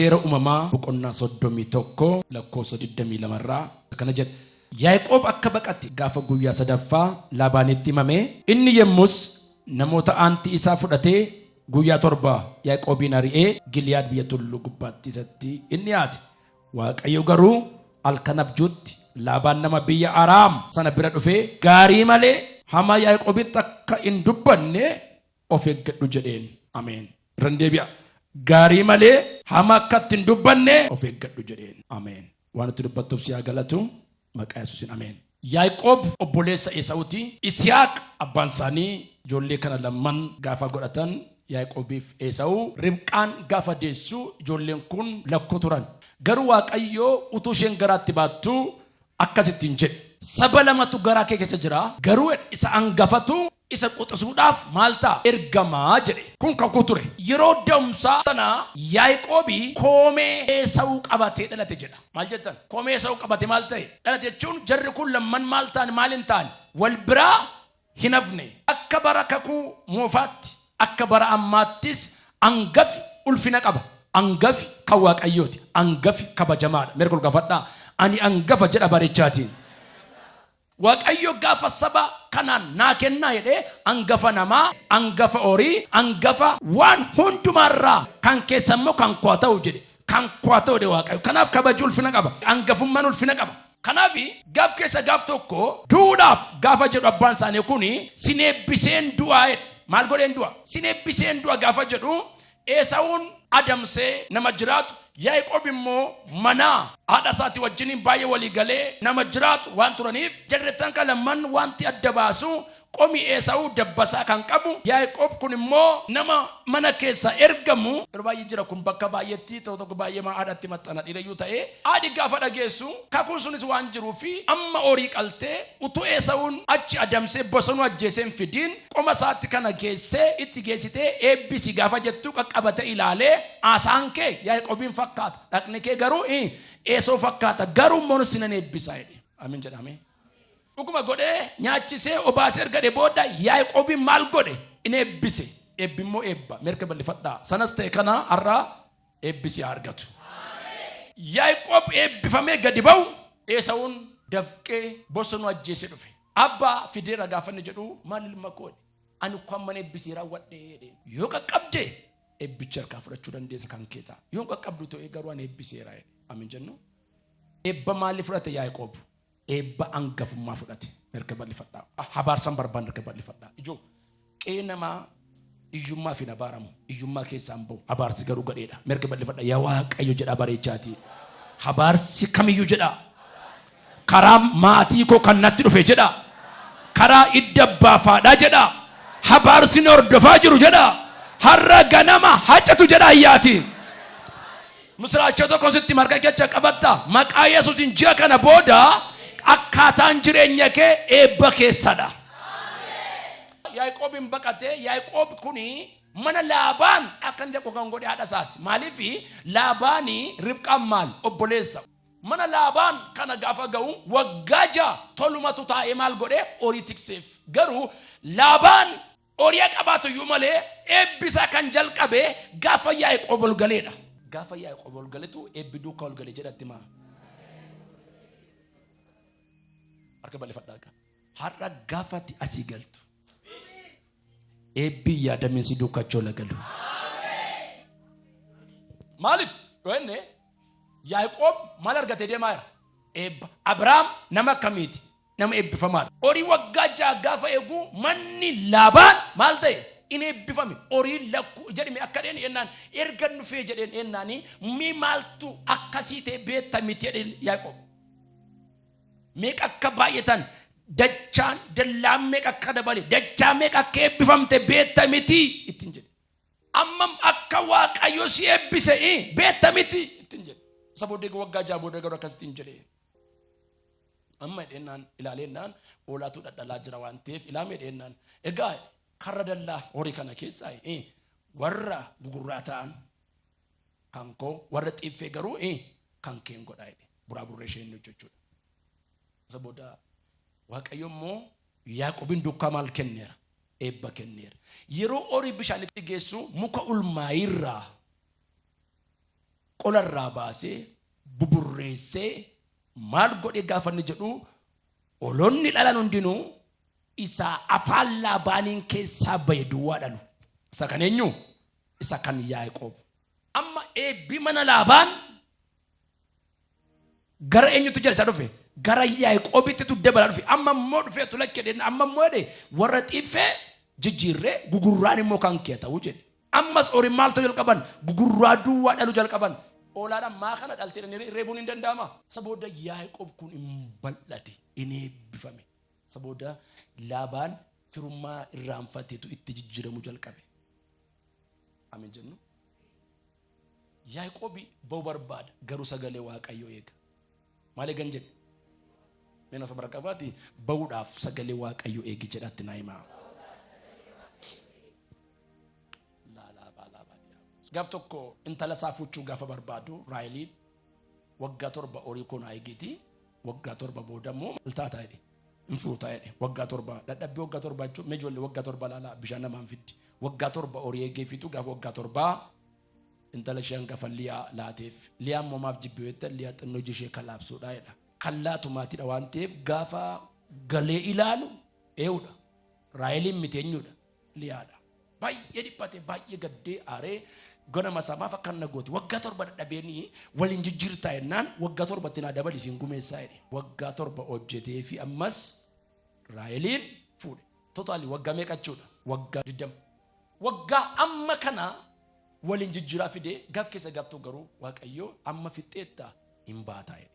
Seera Uumamaa boqonnaa 31 lakkoofsa 22 irraa akkana jedha. Yaaqoob akka baqate gaafa guyyaa sadaffaa Laabaanitti himame. Inni yommus namoota aantii isaa fudhatee guyyaa 7 Yaaqoobiin ari'ee Giliyaad biyya tulluu gubbaatti isatti in dhi'aate. Waaqayyo garuu halkan abjuutti Laabaan nama biyya Araam sana bira dhufee gaarii malee hamaa Yaaqoobitti akka hin dubbanne of eeggadhu jedheen. Ameen. Irran deebi'a. Gaarii malee hamaa akka itti hin dubbanne of eeggadhu jedheen. Ameen. Waan itti dubbattuuf si haa galatu. Maqaa Yesuusiin ameen. Yaaqoob obboleessa Esaawuti. Isihaaq abbaan isaanii ijoollee kana lamman gaafa godhatan Yaaqoobiif Esaawu Ribqaan gaafa deessu ijoolleen kun lakkuu turan. Garuu Waaqayyo utuu isheen garaatti baattuu akkas ittiin jedhe. Saba lamatu garaa kee keessa jira, garuu isa angafatu isa quxisuudhaaf maal ta'a? Ergama jedhe. Kun kakuu ture. Yeroo da'umsaa sana Yaaqoobi koomee Eesawuu qabatee dhalate jedha. Maal jettan? Koomee Eesawuu qabate maal ta'e? Dhalate jechuun jarri kun lamman maal ta'an maal hin taane? Wal biraa hin hafne. Akka bara kakuu moofaatti, akka bara ammaattis angafi ulfina qaba. Angafi kan Waaqayyooti. Angafi kabajamaadha. Mirga ol gaafadhaa. Ani angafa jedha barichaatiin. Waaqayyo gaafa saba kanaan naa kennaa jedhee angafa namaa, angafa horii, angafa waan hundumaarraa kan keessa immoo kan koo haa ta'u jedhe. Kan koo haa ta'u jedhe Waaqayyo. Kanaaf kabaji ulfina qaba. Angafummaan ulfina qaba. Kanaaf gaaf keessa gaaf tokko du'uudhaaf gaafa jedhu abbaan isaanii kun sin eebbiseen du'aa jedhe. Maal godheen du'a? Sin eebbiseen du'a gaafa jedhu Eesawuun adamsee nama jiraatu, Yaaqoob immoo manaa haadha isaatii wajjiniin baay'ee walii galee nama jiraatu waan turaniif, jarrettan kana lamman wanti adda baasu qomi Eesawuu dabbasaa kan qabu, Yaaqoob kun immoo nama mana keessaa ergamu. Yeroo baay'ee jira kun bakka baay'eetti tokko tokko baay'ee haadhatti maxxana dhiirayyuu ta'ee haadhi gaafa dhageessu kakuun sunis waan jiruufi amma horii qaltee utuu Eesawuun achi adamsee bosonuu ajjeesee hin fidiin qoma isaatti kana geessee itti geessitee eebbisi gaafa jettu qaqqabate ilaalee haasaan kee Yaaqoobiin fakkaata dhaqni kee garuu Eesoo fakkaata garuu immoo sinan eebbisa jedhe. Amiin jedhamee. Dhuguma godhee nyaachisee obaasee erga jedhee booda Yaaqoobiin maal godhe? In eebbise. Eebbi immoo eebba. Mirga bal'ifadhaa. Sanas ta'e kana har'a eebbisi haa argatu. Yaaqoob eebbifamee gadi ba'u Eesawuun dafqee bosonuu ajjeesee dhufe. Abbaa fideera gaafa inni jedhu maal ilma koo jedhe. Ani ukkoo amman eebbisee raawwadhe jedhe. Yoo qaqqabde eebbicha harkaa fudhachuu dandeessa kan kee ta'a. Yoo hin qaqqabdu ta'e garuu ani eebbiseera jedhe. Amiin jennu. Eebba maalii fudhate Yaaqoob? Eebba angafummaa fudhate. Mirga bal'ifadhaa. Abaarsa hin barbaanne mirga bal'ifadhaa. Ijoo qe'ee namaa iyyummaaf hin abaaramu. Iyyummaa keessaa hin ba'u. Abaarsi garuu gadheedha. Mirga bal'ifadhaa. Yaa Waaqayyo jedhaa bareechaatii. Abaarsi kamiyyuu jedhaa. Karaa maatii koo kan natti dhufe jedhaa. Karaa idda abbaa faadhaa jedhaa. Abaarsi na hordofaa jiru jedhaa. Har'a ganama hacatu jedhaa iyyaatii. Misiraachoo tokko sitti marga kecha qabatta. Maqaa Yesuusiin ji'a kana booda akkaataan jireenya kee eebba keessadha. Yaaqoob hin baqate. Yaaqoob kuni mana Laabaan akka inni dhaqu kan godhe haadha isaati. Maaliif Laabaani Ribqaan maal obboleessa. Mana Laabaan kana gaafa ga'u waggaa 6 tolumatu taa'ee maal godhe horii tikseef. Garuu Laabaan Horii haa qabaatu iyyuu malee eebbi isaa kan jalqabe gaafa Yaaqoob ol galeedha. Gaafa Yaaqoob ol galetu eebbi duukaa ol gale jedhatti maa. Harka bal'ifadhaa. Har'a gaafa ati asii galtu eebbi yaadamiin si duukaa achi ol galu. Maaliif yoo jenne Yaaqoob maal argatee deemaa jira? Eebba. Abiraam nama akkamiiti? Nama eebbifamaadha. Horii waggaa 6 gaafa eegu manni Laabaan maal ta'e? In eebbifame. Horii lakkuu jedhime akka dheen jennaan erga dhufee jedheen jennaani mii maaltu akkasii ta'e beetta miti jedheen Yaaqoob. Meeqa akka baay'atan dachaan dallaan meeqa akka dabale dachaa meeqa akka eebbifamte beetta miti ittiin jedhe. Ammam akka Waaqayyo si eebbise beetta miti ittiin jedhe. Isa booddee waggaa 6 booda garuu akkasittiin jedhe. Amma jedheennaan ilaaleennaan hoolaatu dhadhalaa jira waan ta'eef ilaame jedheennaan egaa karra dallaa horii kana keessaa warra gugurraa ta'an kan koo warra xiiffee garuu kan keen godhaa jedhe buraa burree isheen hojjechuudha. Isa booda Waaqayyo immoo Yaaqobiin duukaa maal kenneera? Eebba kenneera. Yeroo horii bishaanitti geessu muka ulmaayiirraa Qolarraa baasee buburreessee maal godhe gaafa inni jedhu, hoolonni dhalan hundinuu isa afaan Laabaaniin keessaa bahe duwwaa dhalu. Isa kan eenyu? Isa kan Yaaqoob. Amma eebbi mana Laabaan gara eenyutti jalchaa dhufe? Gara Yaaqoobittitu dabalaa dhufe. Amma immoo dhufeetu lakkee jedhe. Amma immoo jedhe, warra xiiffee jijjiirree gugurraan immoo kan kee ta'u jedhe. Ammas horiin maal ta'uu jalqaban? Gugurraa duwwaa dhaluu jalqaban. Hoolaadhaan maa kana dhaltee jedhanii reebuun hin danda'ama. Isa booda Yaaqoob kun hin bal'ate, hin eebbifame. Isa booda Laabaan firummaa irraanfateetu itti jijjiiramuu jalqabe. Amin jennu. Yaaqoobi ba'uu barbaada, garuu sagalee Waaqayyoo eega. Maal eegan jedhe? Mee sabara qabaati, ba'uudhaaf sagalee Waaqayyoo eegi jedhaatti naa himaa. Gaaf tokko intala isaa fuuchuu gaafa barbaadu, Raaheliin, "Waggaa 7 horii koo naa eegiiti, waggaa 7 booda immoo maal taataa?" jedhe. "Hin fuutaa" jedhe. Waggaa 7 dadhabbii, waggaa 7 jechuun, mee ijoollee, waggaa 7 laalaa, bishaan namaan fiddi. Waggaa 7 horii eegee fiixu, gaafa waggaa 7 intala ishee hangafa Liyaa laateef. Liyaa immoo maaf jibbe jettan? Liyaa xinnoo iji ishee kalaabsuudha jedha. Kan laatu maatiidha waan ta'eef, gaafa galee ilaalu eenyudha? Raaheliin miti, eenyudha? Liyaadha. Baay'ee dhiphate, baay'ee gaddee, aaree, ganama isaa, "Maaf akkan na goote? Waggaa 7 dadhabeenii waliin jijjiirtaa jennaan, waggaa 7tti naa dabali, siin gumeessaa" jedhe. Waggaa 7 hojjetee fi ammas Raaheliin fuudhe. Totally waggaa meeqa jechuudha? Waggaa 20. Waggaa amma kana waliin jijjiiraa fidee, gaaf keessa gaaftuu garuu Waaqayyoo, "Amma fixxeetta, hin baataa" jedhe.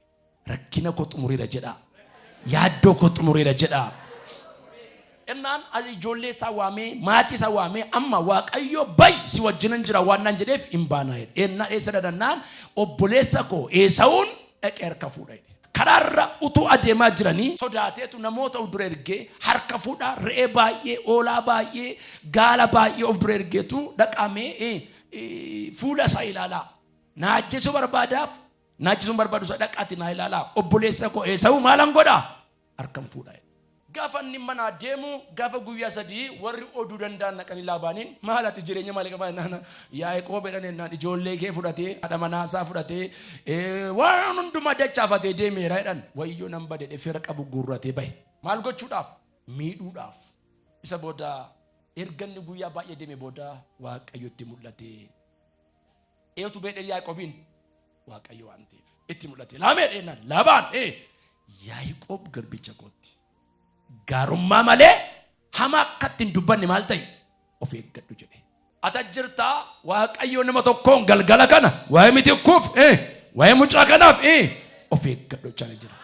Rakkina koo xumureera jedhaa. Yaaddoo koo xumureera jedhaa. Innaan ijoollee isaa waamee, maatii isaa waamee, "Amma Waaqayyo bay si wajjinan jira waan naan jedheef, hin baanaa" jedhe. Ennaa eessa dhadhannaan, "Obboleessa koo Eesawuun dhaqee harka fuudha" jedhe. Karaarra utuu adeemaa jiranii sodaateetu namoota of dura ergee harka fuudhaa, re'ee baay'ee, hoolaa baay'ee, gaala baay'ee of dura ergeetu, "Dhaqamee fuula isaa ilaalaa. Na ajjeesuu barbaadaaf, na ajjeesuu barbaadu isa dhaqaati naa ilaalaa. Obboleessa koo Eesawuu maalan godhaa? Harkan fuudha" jedhe. Gaafa inni manaa deemu, gaafa guyyaa 3, warri oduu danda'an naqanii Laabaaniin, "Maal ati jireenya maalii qabaa?" jennaan, "Yaaqoob" jedhan. Jennaan, "Ijoollee kee fudhatee, haadha manaasaa fudhatee, waan hundumaa dachaafatee deemeera" jedhan. "Wayyoo, nan bade" jedhee fira qabu guurratee bahe. Maal gochuudhaaf? Miidhuudhaaf. Isa booda erga inni guyyaa baay'ee deeme booda Waaqayyotti mul'ate. Eetu beedhe Yaaqoobiin? Waaqayyo waan ta'eef itti mul'ate. Laamee dheenaan Laabaan, "Yaaqoob garbicha kootti gaarummaa malee hamaa akka ittiin dubbanne maal ta'e, of eeggadhu" jedhe. Ata jirtaa, Waaqayyo nama tokkoon galgala kana waa'ee Mitikkuuf, waa'ee mucaa kanaaf of eeggadhu jechaa jira.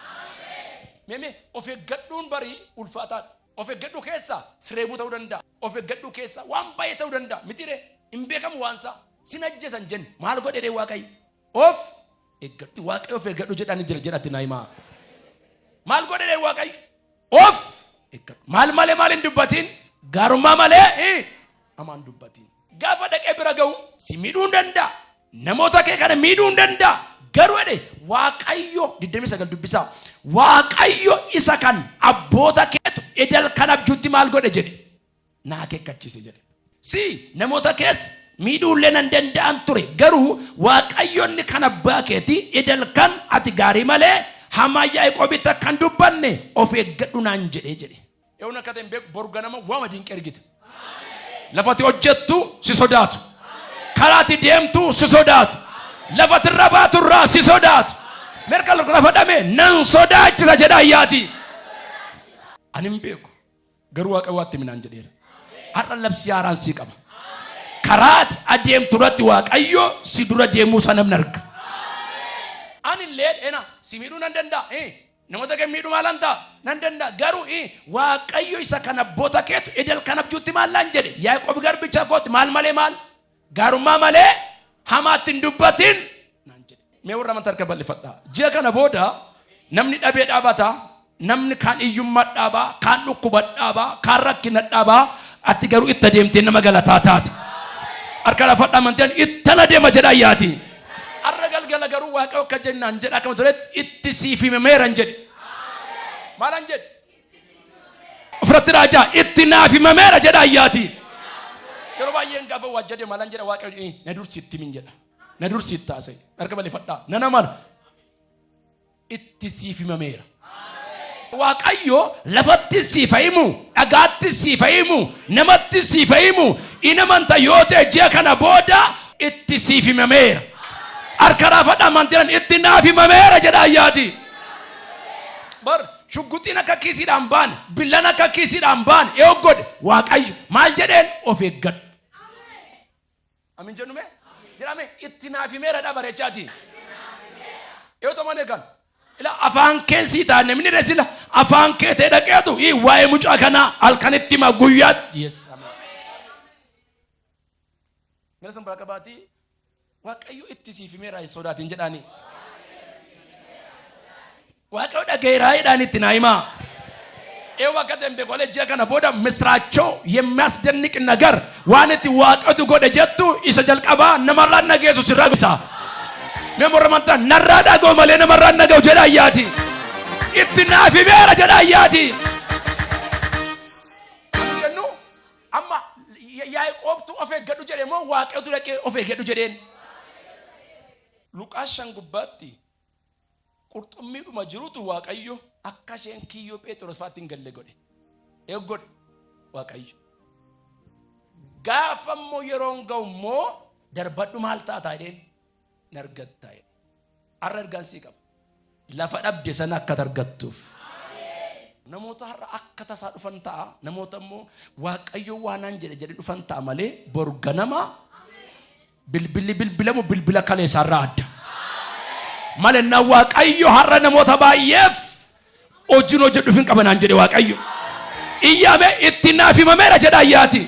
Meemee of eeggadhuun barii ulfaataadha. Of eeggadhu keessa sireebuu ta'uu danda'a. Of eeggadhu keessa waan baay'ee ta'uu danda'a. Mitiree hin beekamu waan isaa. Sin ajjeesan jenne, maal godhe Waaqayyo? Of eeggadhu. Waaqayyo of eeggadhu jedhanii jira jedhatti naa himaa. Maal godhe Waaqayyo? Of eeggadhu. Maal malee maal hin dubbatiin? Gaarummaa malee hamaan dubbatiin. Gaafa dhaqee bira ga'u, si miidhuu hin danda'a. Namoota kee kana miidhuu hin danda'a. Garuu jedhe Waaqayyo, 29 dubbisaa. "Waaqayyo isa kan abboota keetu edal kan abjuutti maal godhe jedhe? Na akeekkachiise" jedhe. Si namoota keessa miidhuullee nan danda'an ture, garuu Waaqayyoonni kan abbaa keetii edal kan ati gaarii malee hamaa Yaaqoobitti akka hin dubbanne of eeggadhu naan jedhee jedhe. Eewwan akka ta'e hin beeku, boru ganama waama dinqii argita. Lafati hojjettu si sodaatu. Karaati deemtu si sodaatu. Lafati irra baatu irraa si sodaatu. Mirga lafa dhame nan sodaachisa jedha ayyaati. Ani hin beeku. Garuu Waaqayyo waatti minaan jedheera. Har'a labsii haaraan sii qaba. Karaati adeemtu irratti Waaqayyo si dura deemuu isaa namni arga. Ani illee ena si miidhuu nan danda'a. Namoota kee miidhuu maalan ta'a? Nan danda'a. Garuu Waaqayyo isa kan abboota keetu edel kan abjuutti maallaan jedhe? "Yaaqoob garbicha kootti maal malee maal? Gaarummaa malee hamaatti hin dubbatin" naan jedhe. Mee warra amantaa harka bal'ifadhaa. Ji'a kana booda namni dhabee dhaabata. Namni kaan iyyummaa dhaabaa, kaan dhukkuba dhaabaa, kaan rakkina dhaabaa. Ati garuu itti adeemtee nama galataa taata. Harka lafadhaa, amantiin ittana deema jedha ayyaati. Har'a galgala garuu Waaqayyo akka jennaan jedha, akkama turetti itti siif himameeran jedhe. Maalan jedhe? Ofirratti raajaa, itti naaf himameera jedha ayyaati. Yeroo baay'een gaafa waajjade maalan jedha? Waaqayyo na dursi itti himin jedha. Na dursi itti haasa'e. Harka bal'ifadhaa. Nan amana. Itti siif himameera. Waaqayyo lafatti siif haa himu, dhagaatti siif haa himu, namatti siif haa himu, in amanta yoo ta'e ji'a kana booda itti siif himameera. Harka raafadhaa amantiidhaan itti naaf himameera jedha ayyaati. Bar shugguxiin akka kiisiidhaan baane, billaan akka kiisiidhaan baane eeyyoo godhe Waaqayyo maal jedheen of eeggadhu. Amin jennu mee? Jedhame itti naaf himeera dha bareechaati. Yoo ta'u malee kan ila afaan kee sii ta'a namni resila afaan kee ta'e dhaqeetu ii waa'ee mucaa kanaa halkanitti hima guyyaatti. Yes amen. Mira san bakka baatii Waaqayyo itti siif himeera hin sodaatin jedhaani. Waaqayyo dhagayeeraa jedhaan itti naa himaa. Eewa akka ta'e hin beeku malee ji'a kana booda misraachoo የሚያስደንቅ ነገር waan itti Waaqayyotu godhe jettu isa jalqabaa namarraan dhageessu sirraa gosa. Mee warra amantaa narraa dhaga'u malee namarraan dhaga'u jedha ayyaati. Itti naaf himeera jedha ayyaati. Jennu amma Yaaqoobtu of eeggadhu jedhe moo Waaqayyotu dhaqee of eeggadhu jedheen? Luqaas 5 gubbaatti qurxummiidhuma jirutu Waaqayyo akka isheen kiyyoo Pheexiroos faatti hin galle godhe. Eeg godhe Waaqayyo. Gaafa immoo yeroon ga'u immoo darbadhu maal taata jedheen hin argatta jedhe. Har'a ergaan sii qaba. Lafa dhabde sana akka argattuuf. Namoota har'a akka tasaa dhufan ta'a. Namoota immoo Waaqayyo waanaan jedhe jedhe dhufan ta'a malee bor ganama bilbilli bilbilamu bilbila kaleessaarraa adda. Malennaa Waaqayyo har'a namoota baay'eef hojiin hojjedhuuf hin qabanaan jedhe Waaqayyo. Iyyaame itti naaf himameera jedha ayyaati.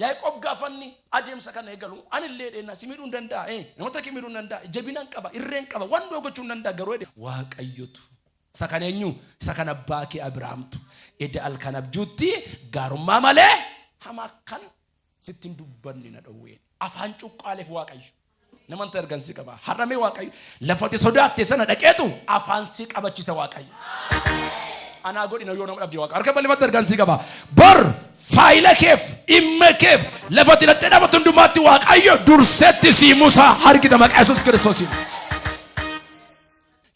Yaaqoob gaafa inni adeemsa kana eegalu anillee dheennaa si miidhuu hin danda'a. Namoota kee miidhuu hin danda'a. Jabina hin qaba, irree hin qaba, waan du'a gochuu hin danda'a garuu jedhe Waaqayyotu. Isa kan eenyu? Isa kan abbaa kee Abiraamtu. Eda halkan abjuutti gaarummaa malee hamaa kan sitti hin dubbanne na dhowwee. Afaan cuqqaaleef Waaqayyo. Naman ta'e ergan si qaba. Har'amee Waaqayyo lafati sodaatte sana dhaqeetu afaan si qabachisa Waaqayyo. Anaa godhina yoo nama dhabde Waaqa. Harka bal'ifatti ergan si qaba. Bor faayila keef dhimma keef lafatti hidhattee dhaabbattu hundumaatti Waaqayyo dursetti sii musaa harkita maqaa Yesuus Kiristoosiin.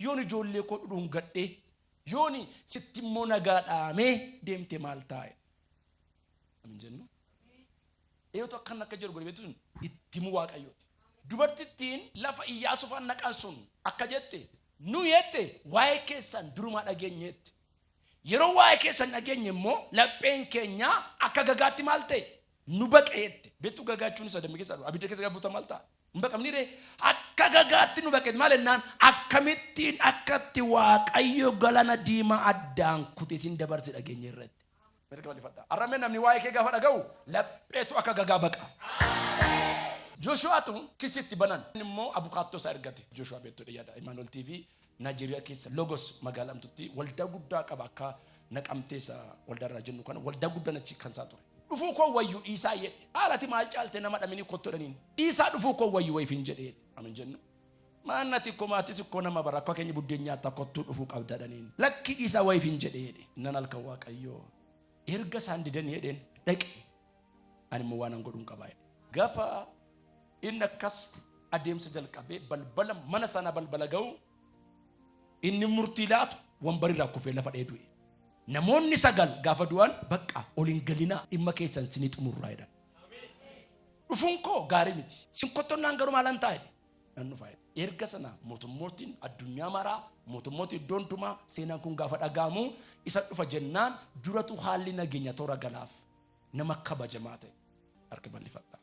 Yoon ijoollee koo dhudhungadhee yooni sitti immoo nagaa dhaamee deemte maal taa'e? Amin jennu. Eeyotu akkan akka jedhu godhe beektu sun itti himuu Waaqayyooti. Dubartittiin lafa Iyyaasuu faan naqan sun akka jette nu jette waa'ee keessan durumaa dhageenye jette. Yeroo waa'ee keessan dhageenye immoo lapheen keenya akka gagaatti maal ta'e nu baqe jette. Beektu gagaa jechuun isa dammi keessa abidda keessa gad buutan maal ta'a? Hin baqamni ree? Akka gagaatti nu baqe maal jennaan akkamittiin akkatti Waaqayyo galana diimaa addaan kute isin dabarse dhageenye irratti. Mirga bal'ifadhaa. Har'a mee namni waa'ee kee gaafa dhaga'u lapheetu akka gagaa baqa. Jooshuwaatu kisi itti banan. Inni immoo abukaattoo isaa ergate. Jooshuwaa beektu yaada. Imaanuel TV Naayijeeriyaa keessa Lagos magaalamtutti waldaa guddaa qaba akka Naqamtee isa waldaa irraa jennu kana waldaa guddaan achi kan isaa ture. Dhufuu koo wayyu dhiisaa jedhe. Haalati maal caalte nama dhamini kottu jedhaniin. Dhiisaa dhufuu koo wayyu wayiif hin jedhe. Amin jennu. Maannati ikkoo maatis ikkoo nama bara akka keenya buddeen nyaata kottuu dhufuu qabda jedhaniin. Lakki dhiisaa wayiif hin jedhe jedhe. Nan halkan Waaqayyoo erga isaan didanii jedheen dhaqi ani immoo waan an godhuun qabaa jedhe. Gaafa inni akkas adeemsa jalqabee balbala mana sana balbala ga'u inni murtii laatu wambarirraa kufee lafa dhee du'e. Namoonni 9 gaafa du'an bakka ol hin galinaa dhimma keessan sinii xumurraa jedhan. Dhufuun koo gaarii miti. Sin kottonnaan garuu maalan ta'a jedhe. Nan dhufa jedhe. Erga sana mootummootiin addunyaa maraa mootummooti iddoo hundumaa seenaan kun gaafa dhaga'amu isa dhufa jennaan duratu haalli nageenya toora galaaf nama kabajamaa ta'e harka bal'ifadha.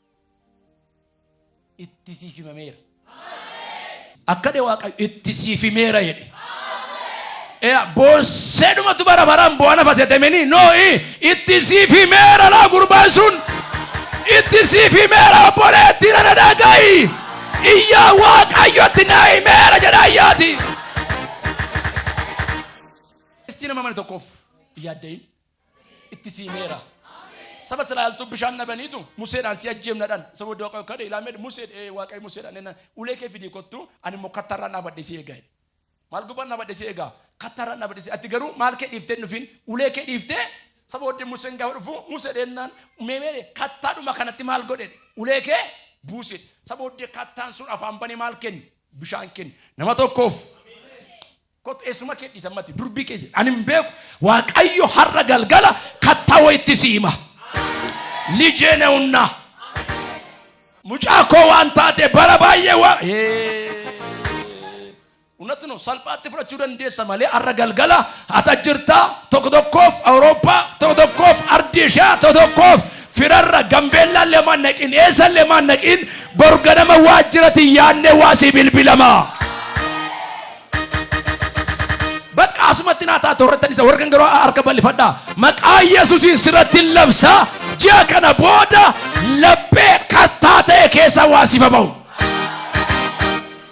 Itti siif himameera. Akka dhe Waaqayyo itti siif himeera jedhe. Ea boosseedhumatu bara baraan bu'aa nafa seetemeni noo'i itti siif himeera laa gurbaan sun itti siif himeera obboleettii nana dhaga'i iyyaa Waaqayyotti naa himeera jedha ayyaati. Istii nama mana tokkoof yaadda'in itti sii himeera. Saba Israa'eltu bishaan dhabaniitu Museedhaan si ajjeemnadhaan isa booddee Waaqayyo kadhe ilaamee Musee Waaqayyo Museedhaan ennaan ulee kee fidii kottu ani immoo kattarraan dhaabadhe si eega jedhe. Maal gubbaan dhaabadhe si eega kattarraan dhaabadhe si ati garuu maal kee dhiiftee hin dhufin ulee kee dhiiftee isa booddee Museen gaafa dhufu Musee dheennaan meemee kattaadhuma kanatti maal godhe ulee kee Buuse. Isa booddee kattaan sun afaan banee maal kenne? Bishaan kenne. Nama tokkoof. Kottu eessuma kee dhiisa ammatti durbii kee jedhe. Ani hin beeku. Waaqayyo har'a galgala kattaa wayitti si hima. Lijee na'unnaa. Mucaa koo waan taate bara baay'ee waa. Unatti no salphaatti fudhachuu dandeessa malee har'a galgala ata jirtaa tokko tokkoof Awurooppaa tokko tokkoof ardii ishaa tokko tokkoof firarra Gambeellaan lemaan naqin eessan lemaan naqin bor ganama waajjirati yaadnee waa sii bilbilama. Bakka asumatti naa taate warra isa warra kan garuu harka bal'ifadhaa. Maqaa Yesuusiin sirratti labsaa ji'a kana booda laphee kattaa ta'e keessa waa sifa ba'u.